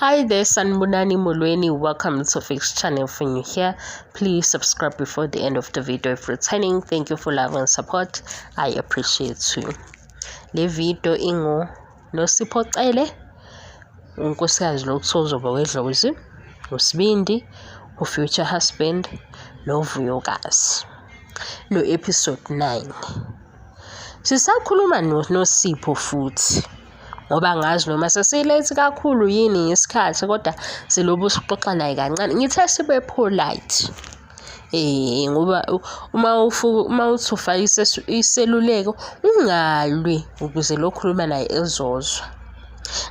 Hi there, Sanibonani Molweni. Welcome to Fix Channel. If you're new here, please subscribe before the end of the video. If returning, thank you for love and support. I appreciate you. Le video ingu Nosipho Cele, unkosikazi lo kuthiwa uzoba wedlozi, uSibindi, ufuture husband, noVuyokazi. No episode 9. Sisakhuluma noSipho futhi ngoba angazi noma sesilethi kakhulu yini ngesikhathi kodwa silobu sixoxa naye kancane. Ngithe sibe polite. Ngoba uma uma uthi ufaka iseluleko ungalwi ukuze lo okhuluma naye ezozwa.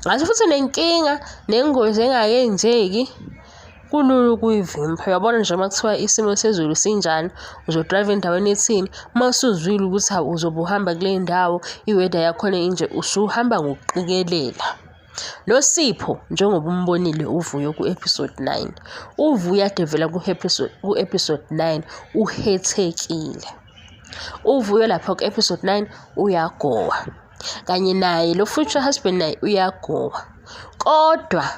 Ngathi futhi nenkinga nengozi engakenzeki kulula ukuyivimba. Uyabona nje uma kuthiwa isimo sezulu sinjani, uzodrayiva endaweni ethini, uma usuzwile ukuthi hawu uzobe uhamba kule ndawo, i-weather yakhona inje, usuhamba ngokuqikelela. Nosipho njengoba umbonile uVuyo ku-episode 9, uVuyo ade evela ku-episode 9 uhethekile. UVuyo lapha ku-episode 9 uyagowa. Kanye naye lo future husband naye uyagowa. Kodwa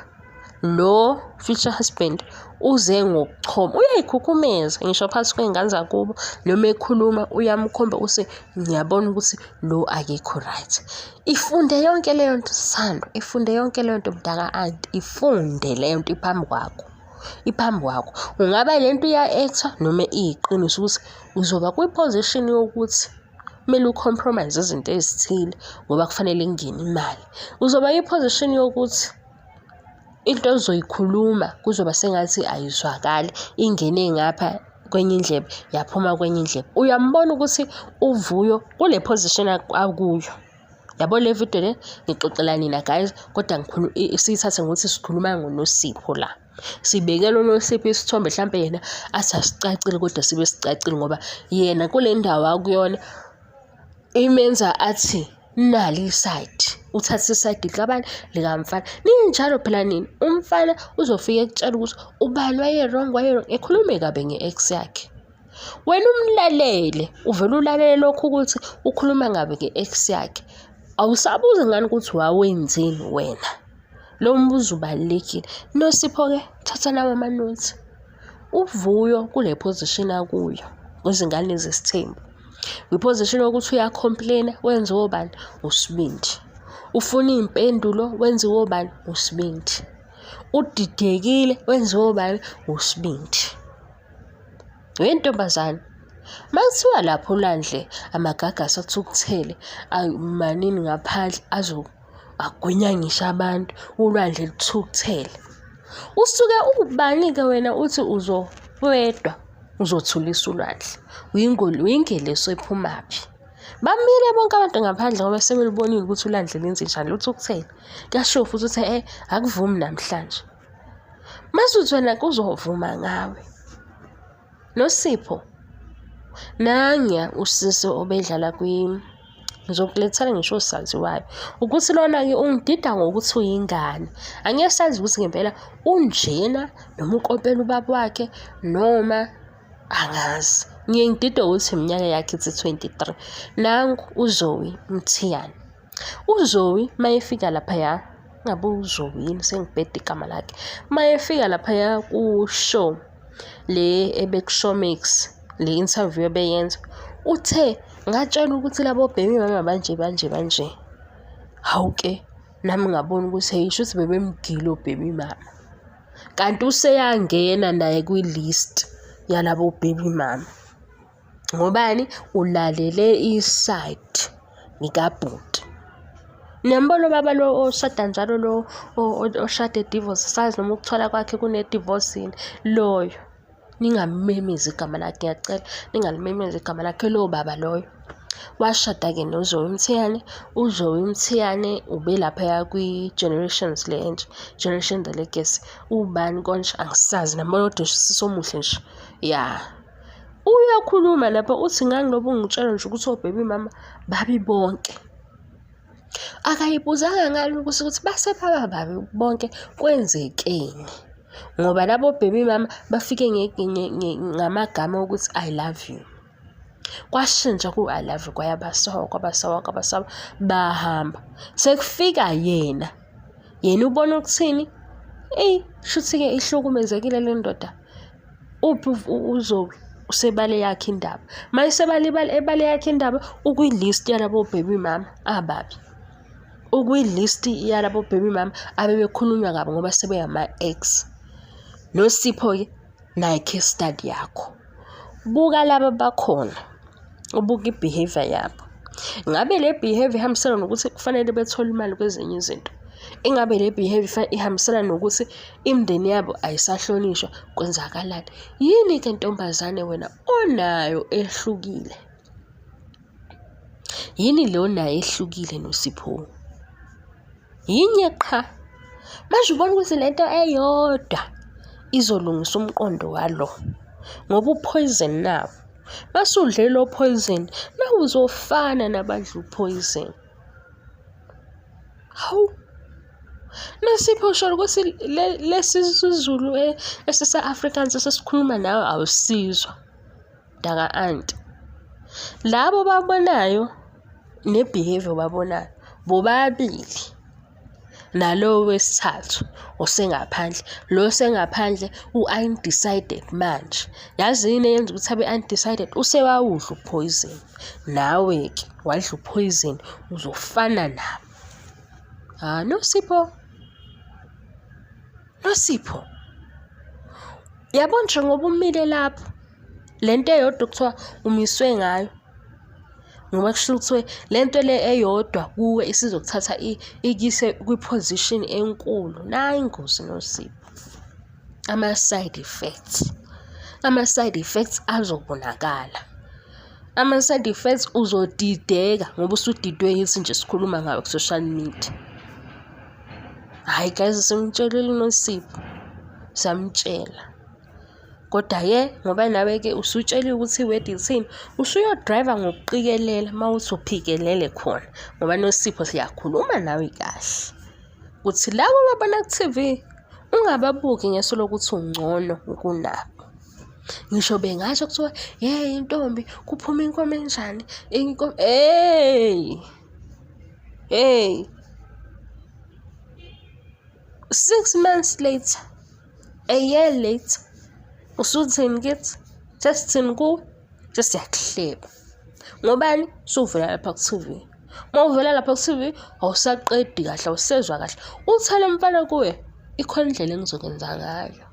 lo future husband uze ngokuchoma, uyayikhukhumeza ngisho phakathi kwey'ngane zakubo noma ekhuluma uyamkhomba ukuthi ngiyabona ukuthi lo akekho right. Ifunde yonke leyo nto sithandwa, ifunde yonke leyo nto mntaka-anti, ifunde leyo nto iphambi kwakho, iphambi kwakho. Ungaba le nto iya-act-wa noma iyiqiniso ukuthi uzoba kwi-position yokuthi kumele u-compromise izinto ezithile ngoba kufanele kungene imali. Uzoba kwi-position yokuthi into ozoyikhuluma kuzoba sengathi ayizwakali, ingene ngapha kwenye indlebe yaphuma kwenye indlebe. Uyambona ukuthi uVuyo kule position akuyo. Yabo le video le ngixoxela nina guys, kodwa siyithathe ngokuthi sikhuluma ngoNosipho la. Sibekela uNosipho isithombe hlampe yena athi asicacile kodwa sibe sicacile ngoba yena kule ndawo akuyona imenza athi nali isayidi, uthathe isayidi likabani? Likamfana. Ninjalo phela nina, umfana uzofike ekutshela ukuthi ubani waye-wrong, waye-wrong, ekhulume kabi nge-ex yakhe. Wena umlalele, uvele ulalele lokhu ukuthi ukhuluma kabi nge-ex yakhe. Awusabuzi ngani ukuthi wawenzeni wena? Lo mbuzo ubalulekile. Nosipho-ke, thatha nawo amanothi. UVuyo kule position akuyo kwizingane zesithembu. Kwi-position yokuthi uya-complain-a wenziwe obani? USibindi. Ufuna iy'mpendulo wenziwe obani? USibindi. Udidekile wenziwe obani? USibindi. Wentombazane, uma kuthiwa lapho olwandle amagagasi athukuthele manini ngaphandle agwinya ngisho abantu, ulwandle luthukuthele. Usuke uwubani-ke wena uthi uzowedwa uzothulisa ulwandle? Uyingelosi ephumaphi? Bamile bonke abantu ngaphandle ngoba sebelubonile ukuthi ulwandle lenze njani, luthukuthele. Kuyashiwo futhi ukuthi akuvumi namhlanje. Mase uthi wena kuzovuma ngawe. Nosipho, nangiya usisi obedlala kwi ngizokulethela ngisho osaziwayo ukuthi lona-ke ungidida ngokuthi uyingane. Angeke sazi ukuthi ngempela unjena noma ukopela ubaba wakhe noma angazi. Ngiye ngididwe ukuthi iminyaka yakhe ithi 23. Nangu uZoe Mthiyane. UZoe mayefika laphaya, ngabe uZoe yini sengibheda igama lakhe. Mayefika laphaya ku-show le ebekuShowmax, le interview ebeyenza, uthe ngatshelwa ukuthi labo baby mama banje banje banje. Hawu-ke, nami ngabona ukuthi hheyi shuthi bebemgila o-baby mama. Kanti useyangena naye kwi-list yalabo baby mama. Ngobani? Ulalele isayidi likabhuti. Niyambona ubaba lo oshada njalo lo oshade divorce, asazi noma ukuthola kwakhe kune-divorce yini, loyo. Ningamemezi igama lakhe ngiyacela, ningalimemezi igama lakhe lowo baba loyo. Washada-ke noZoe Mthiyane, uZoe Mthiyane ubelaphaya kwi-Generations le entsha, Generation The Legacy. Uwubani konje angisazi, nambona kodwa usisi omuhle nje, ya. Uyakhuluma lapha uthi ngangilobe ungitshela nje ukuthi o-baby mama babi bonke. Akayibuzanga ngani ukuthi ukuthi base baba babi bonke kwenzekeni? Ngoba labo baby mama bafike ngamagama okuthi I love you. Kwashintsha ku-I love you kwayabasawa kwabasawa kwabasawa bahamba. Sekufika yena, yena ubona ukuthini? Eyi, shuthi-ke ihlukumezekile le ndoda. Uphi uZoe? Usebale eyakhe indaba. Uma esebale ebale eyakhe indaba, ukwi-list yalabo baby mama ababi. Ukwi-list yalabo baby mama abebekhulunywa kabi ngoba sebeyama-ex. Nosipho-ke nayi case study yakho. Buka laba abakhona, ubuke i-behaviour yabo. Ngabe le behaviour ihambisana nokuthi kufanele bethole imali kwezinye izinto? Ingabe le behaviour ihambisana nokuthi imindeni yabo ayisahlonishwa, kwenzakalani? Yini-ke ntombazane wena onayo ehlukile? Yini le onayo ehlukile Nosipho? Yinye qha. Manje ubona ukuthi le nto eyodwa izolungisa umqondo walo ngoba u-poison nawo. Masudle lo poison, nawe uzofana nabadla u-poison. Hawu! Nosipho usho ukuthi lesi siZulu esise-Afrikaans esesikhuluma nawe awusizwa. Mntaka-anti. Labo babonayo ne-behaviour obabonayo bobabili nalo wesithathu osengaphandle, lo osengaphandle u-undecided manje. Yazi yini eyenza ukuthi abe undecided? Usewawudla uphoyizeni. Nawe-ke wadla uphoyizeni uzofana nabo. Ha, Nosipho, Nosipho, yabo njengoba umile lapho, le nto eyodwa okuthiwa umiswe ngayo ngoba kusho kuthiwe le nto le eyodwa kuwe isizokuthatha ikuyise kwi-position enkulu. Nayi ingozi Nosipho. Ama-side effects, ama-side effects azobonakala. Ama-side effects uzodideka ngoba usudidwe yithi nje sikhuluma ngawe ku-social media. Hhayi guys, simtshelile uNosipho, samtshela. Koda-ke ngoba nawe-ke usutsheliwe ukuthi i-word ithini, usuyodrayiva ngokuqikelela uma uthi uphikelele khona ngoba Nosipho siyakhuluma nawe kahle. Ukuthi labo obabona ku-T_V ungababuki ngeso lokuthi ungcono kunabo. Ngisho bengasho kuthiwa yeyi intombi kuphuma inkomo enjani, inkomo, hheyi, hheyi. 6 months later, a year later, usuthini kithi? Sesithini kuwe? Sesiyakuhleba. Ngobani? Usuvela lapha ku-T_V. Uma uvela lapha ku-T_V awusaqedi kahle, awusezwa kahle. Uthele mfana kuwe, ikhona indlela engizokwenza ngayo.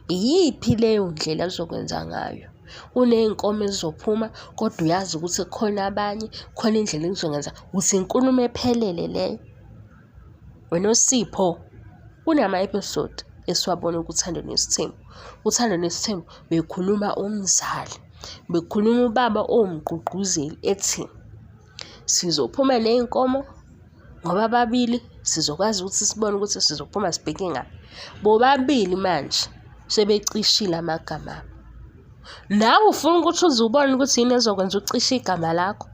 Iyiphi leyo ndlela ozokwenza ngayo? Uney'nkomo ezizophuma kodwa uyazi ukuthi kukhona abanye, khona indlela engizokwenza, uthi inkulumo ephelele leyo? Wena Sipho, kunama-episode esiwabona kuThando Nesithembu. Uthando Nesithembu bekhuluma umzali, bekukhuluma ubaba owumgqugquzeli ethi, sizophuma ney'nkomo ngoba ababili sizokwazi ukuthi sibone ukuthi sizophuma sibheke ngaphi. Bobabili manje sebecishile amagama abo. Nawe ufuna ukuthi uze ubone ukuthi yini ezokwenza ucishe igama lakho.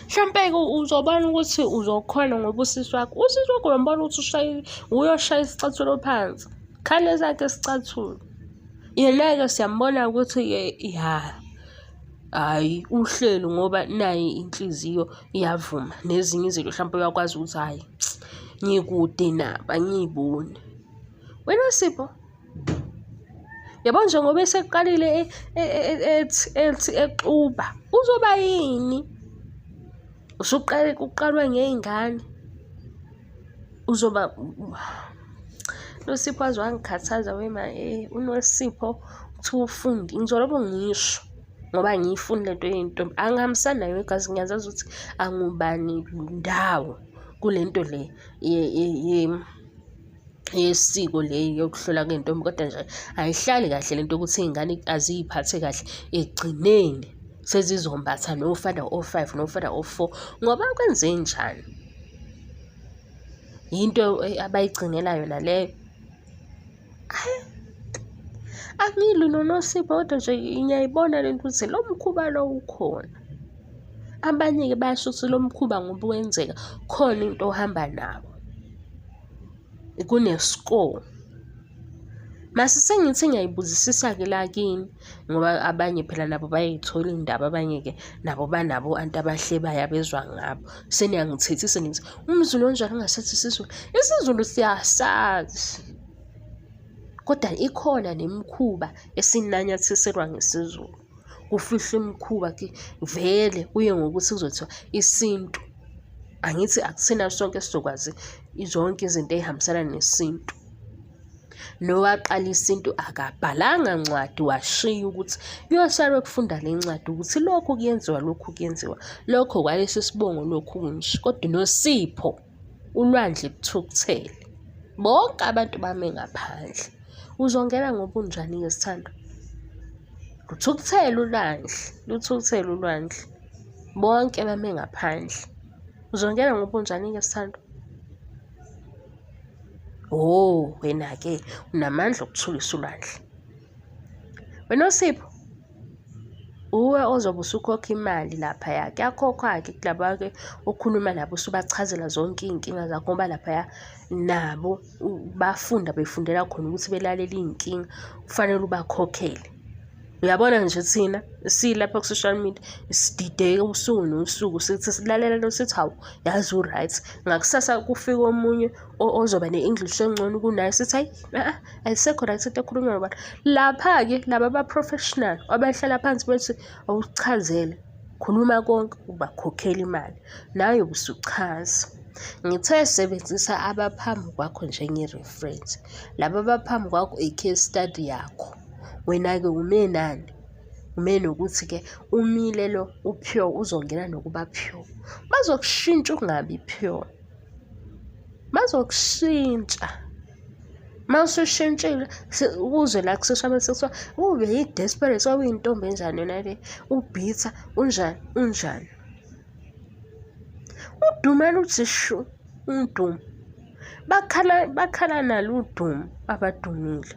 Mhlampe-ke uzobona ukuthi uzokhona ngoba usisi wakho, usisi wakho uyambona ukuthi ushaye, uyoshaya isicathulo phansi. Khale esakhe isicathulo. Yena-ke siyambona ukuthi-ke ya, hhayi uhleli ngoba nayi inhliziyo iyavuma nezinye izinto hlampe uyakwazi ukuthi hhayi ngikude nabo angiyiboni. Wena Sipho. Yabo njengoba eseqalile ethi ethi exuba uzoba yini? Usuqale kuqalwe ngey'ngane. Uzoba Nosipho waze wangikhathaza wema uNosipho kuthiwa ufunde ngizolokhu ngisho ngoba angiyifuni lento yey'ntombi. Angihambisani nayo igazi ngiyazazi ukuthi angubani ndawo kule nto le yesiko le yokuhlola kwey'ntombi kodwa nje ayihlali kahle lento yokuthi iy'ngane aziy'phathe kahle ekugcineni sezizombatha no-father o-five no-father o-four ngoba kwenzenjani? Yinto abayigcinela yona leyo. Angilwi noNosipho kodwa nje ngiyayibona lento ukuthi lo mkhuba lo ukhona. Abanye-ke bayasho ukuthi lo mkhuba ngoba wenzeka khona into ohamba nawo. Kune-score. Mase sengithi ngiyayibuzisisa-ke la kini ngoba abanye phela nabo bayay'thola iy'ndaba, abanye-ke nabo banabo o-anti abahlebayo abezwa ngabo. Seniyangithethisa nithi umZulu onjani ongasazi isiZulu? IsiZulu siyasazi, kodwa ikhona nemikhuba esinanyathiselwa ngesiZulu. Kufihlwa imikhuba vele kuye ngokuthi kuzothiwa isintu. Angithi akusina sonke esizokwazi zonke izinto ey'hambisana nesintu. Nowaqala isintu akabhalanga ncwadi washiya ukuthi kuyosalwa kufunda le ncwadi ukuthi lokhu kuyenziwa, lokhu kuyenziwa, lokho kwalesi sibongo, lokhu kunje. Kodwa uNosipho ulwandle luthukuthele, bonke abantu bame ngaphandle. Uzongena ngobunjani-ke sithandwa? Luthukuthele ulwandle, luthukuthele ulwandle. Bonke bame ngaphandle. Uzongena ngobunjani-ke sithandwa? Oh, wena-ke unamandla okuthulisa ulwandle. Wena Nosipho, uwe ozobe usukhokha imali laphaya. Kuyakhokhwa-ke kulaba-ke okhuluma nabo usubachazela zonke iy'nkinga zakho ngoba laphaya nabo bafunda befundela khona ukuthi belalele iy'nkinga, kufanele ubakhokhele. Uyabona nje thina silapha ku-social media sidideka usuku nosuku sithi silalela lo sithi hawu yazi u-right. Ngakusasa kufike omunye ozoba ne-English engcono kunaye sithi hhayi a-a ayisekho right into ekhulunywa ubani. Lapha-ke laba aba-professional abahlala phansi bethi awusichazele, khuluma konke ubakhokhela imali nawe ubusuchaza. Ngithe sebenzisa abaphambi kwakho njenge-reference. Laba abaphambi kwakho i-case study yakho. Wena-ke ume nani? Ume nokuthi-ke umile lo u-pure uzongena nokuba pure. Bazokushintsha ukungabi pure. Bazokushintsha. Uma usushintshile uzwe la ku-social media sekuthiwa ube yi-desperate wawuyintombi enjani yona le, u-bitter, unjani, unjani. Udume luthi shu udumo. Bakhala bakhala nalo udumo abadumile.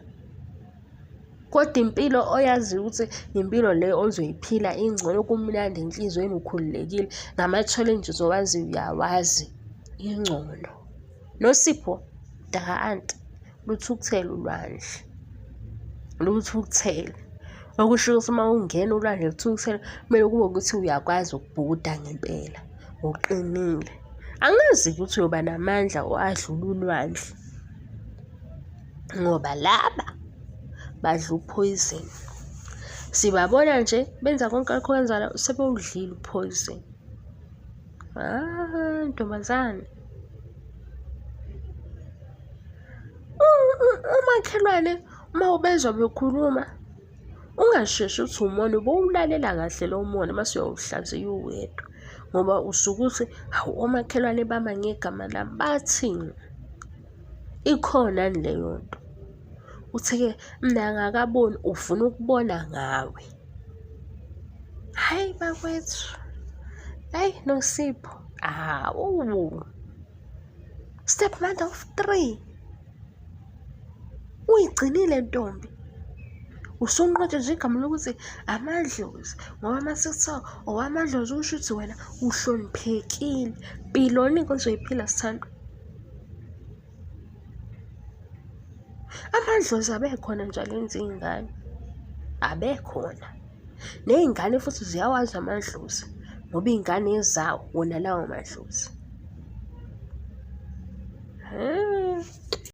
Kodwa impilo oyaziyo ukuthi impilo le ozoyiphila ingcono kumnandi enhliziyweni ukhululekile, nama-challenges owaziyo uyawazi, ingcono. Nosipho, mntaka-anti, luthukuthele ulwandle, luthukuthele. Okusho ukuthi uma ungena ulwandle luthukuthele, kumele kube ukuthi uyakwazi ukubhukuda ngempela, uqinile. Angazi-ke ukuthi uyoba namandla or adlule ulwandle ngoba laba badla uphoyizeni. Sibabona nje benza konke lokhu okwenzakalayo sebewudlile uphoyizeni. Ah, ntombazane. Umakhelwane uma ubezwa bekhuluma ungasheshi uthi umona ubowulalela kahle lo mona mase uyawuhlaziya uwedwa ngoba usuke uthi, hawu omakhelwane bama ngegama lami bathini? Ikhona yini leyo nto? Uthi-ke mina angakaboni ufuna ukubona ngawe. Hhayi bakwethu, hhayi Nosipho, hawu. Step mother of three. Uyigcinile ntombi. Usunqotshwe nje igama lokuthi amadlozi ngoba mase kuthiwa owamadlozi kusho ukuthi wena uhloniphekile. Mpiloni-ke ozoyiphila sithandwa? Amadlozi abekhona njalo enza iy'ngane, abekhona. Ney'ngane futhi ziyawazi amadlozi ngoba iy'ngane ezawo wona lawo madlozi.